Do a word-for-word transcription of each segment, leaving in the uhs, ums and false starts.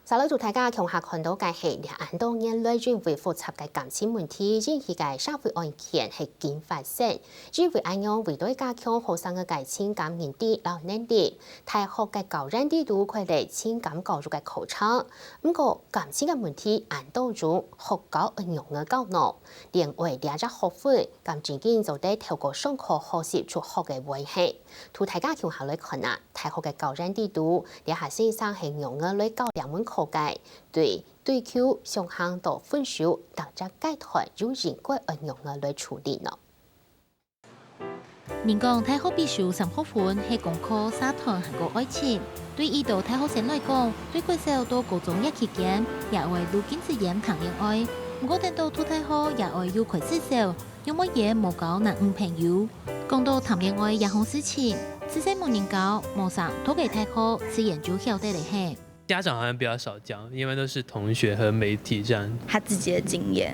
續來同大家共下看到个係，這恁多年來因為複雜个感情問題引起个社會案件係緊發生。因為恁樣，為著加強學生个个情感認知摎能力，大學个教研制度開了情感教育个課程。毋過，感情个問題恁多種，學校愛仰仔教呢？戀愛這隻學問，敢真經做得透過上課學習就學个會係？同大家共下來看啊！ 大學个教研制度，這下先生係仰仔來教這門課个？對追求、相行到分手，逐隻階段又應該愛仰仔來處理呢？人講大學必修三學分係功課、社團還過愛情。對已到大學生來講，對國小到高中這期間，也愛如鏡子樣談戀愛。毋過等到讀大學，也愛又開始愁，仰會無交男女朋友。講到談戀愛這項事情， 自細無人教，無上讀个大學，自然就曉得了係。家長好像比較少教，一般都是同學和媒體這樣。他自己的經驗，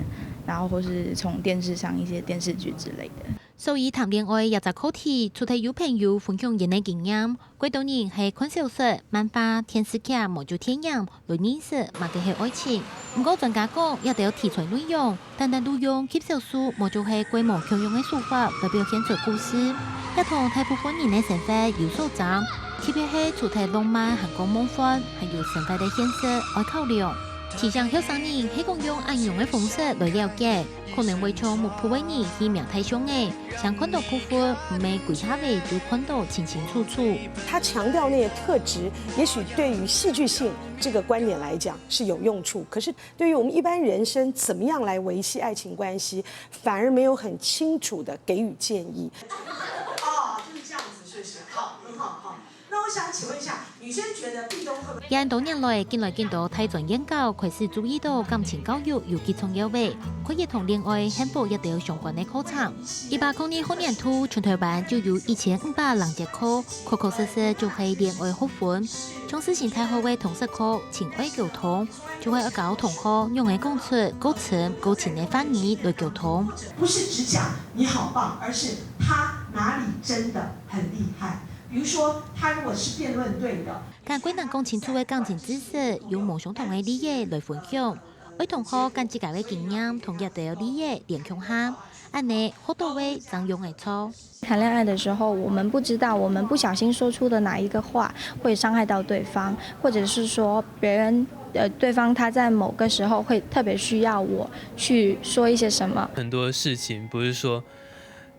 然後或是從電視上一些電視劇之類的。所以談戀愛這隻課題，除忒有朋友分享𠊎个經驗，過多人係看小說、漫畫、電視劇，無就電影， 來認識麼个係愛情。毋過專家講，這兜題材內容，單單都用極少數無就係規模共樣个手法來表現出故事，這同大部分人个生活有所像，特別係除忒浪漫還過夢幻，還有生活个現實愛考量。提醒後生人係講用恁樣个方式來了解， 可能會像目眵个人去摸大象仔，淨看到部分，毋係歸隻尾就看到清清楚楚。他強調那些特質，也許對於戲劇性這個觀點來講是有用處，可是對於我們一般人生怎麼樣來維繫愛情關係，反而沒有很清楚的給予建議。哦，就是這樣子，是不是？好，很好，好。那我想請問一下，女生覺得壁咚會不會？這恁多年來，緊來緊多大專院校開始注意到感情教育有幾重要个，可以同戀愛、幸福這兜相關个課程。一百空二學年度，全台灣就有一千五百零節課，確確實實就係戀愛學分。像世新大學个通識課、情愛溝通，就係愛教同學仰仔講出過深過深个話語來溝通。不是只講你好棒，而是他哪裡真的很厲害。比如說，他如果是辯論隊的， 敢過難講清楚个感情知識，用無相同个例仔來分享。愛同學將自家个經驗同這兜例仔連共下，恁仔學到个正用得著。談戀愛的時候，我們不知道我們不小心說出的哪一個話會傷害到對方，或者是說別人，呃，對方他在某個時候會特別需要我去說一些什麼。很多事情不是說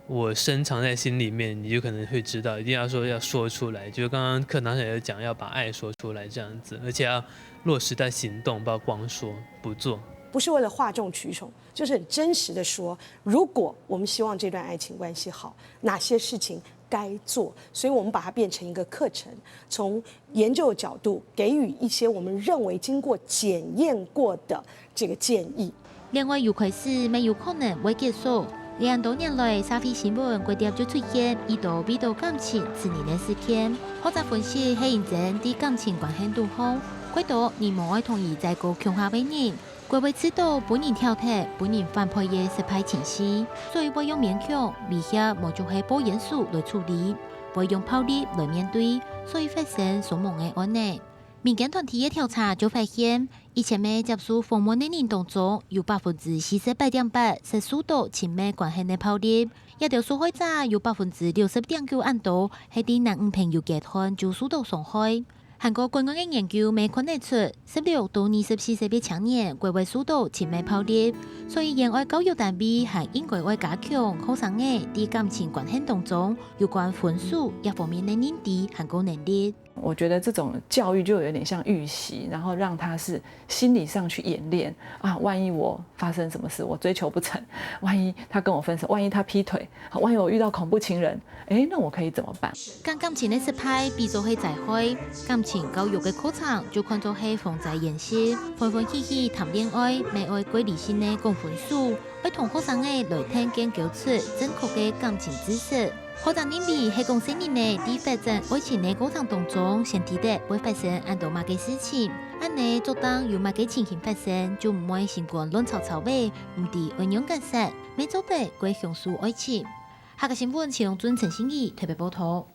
我深藏在心裡面，你就可能會知道，一定要說要說出來。就剛剛課堂上有講，要把愛說出來這樣子，而且要落實在行動，不要光說不做。不是為了嘩眾取寵，就是很真實的說，如果我們希望這段愛情關係好，哪些事情該做？所以我們把它變成一個課程，從研究的角度給予一些我們認為經過檢驗過的這個建議。 戀愛有開始，乜有可能會結束。這恁多年來，社會新聞過輒就出現已多為著感情致人个事件，或者分析係因爭在感情關係肚項，過多人無愛同佢再過共下个人，過會試著分人挑剔、分人反背个失敗情緒，所以會用勉強、威脅，無就係報冤書來處理，會用暴力來面對，所以發生傷亡个案仔。民間團體个調查就發現， 一千名接受訪問个人當中，有百分之四十八點八係受到親密關係个暴力，這兜受害者有百分之六十點九恁多係在男女朋友階段就受到傷害。韓國國外个研究乜看得出，十六到二十四歲个青年過會受到親密暴力，所以戀愛教育單位還應該愛加強學生仔在感情關係當中有關分手這方面个認知還過能力。 我覺得這種教育就有點像預習，然後讓他是心理上去演練啊，萬一我發生什麼事，我追求不成，萬一他跟我分手，萬一他劈腿，好，萬一我遇到恐怖情人，誒，那我可以怎麼辦？驚感情个失敗比做係災害，感情教育个課程就看做係防災演習，歡歡喜喜談戀愛，乜愛過理性个講分手，愛同學生仔來聽見教出正確个感情知識。 學者認為係講細人仔在發展愛情个過程當中，先知得會發生恁多麼个事情，恁仔做當有麼个情形發生，就毋會心肝亂糟糟仔，毋知愛仰結煞，乜做得過享受愛情。客家新聞，徐龍俊、陳信義特別報導。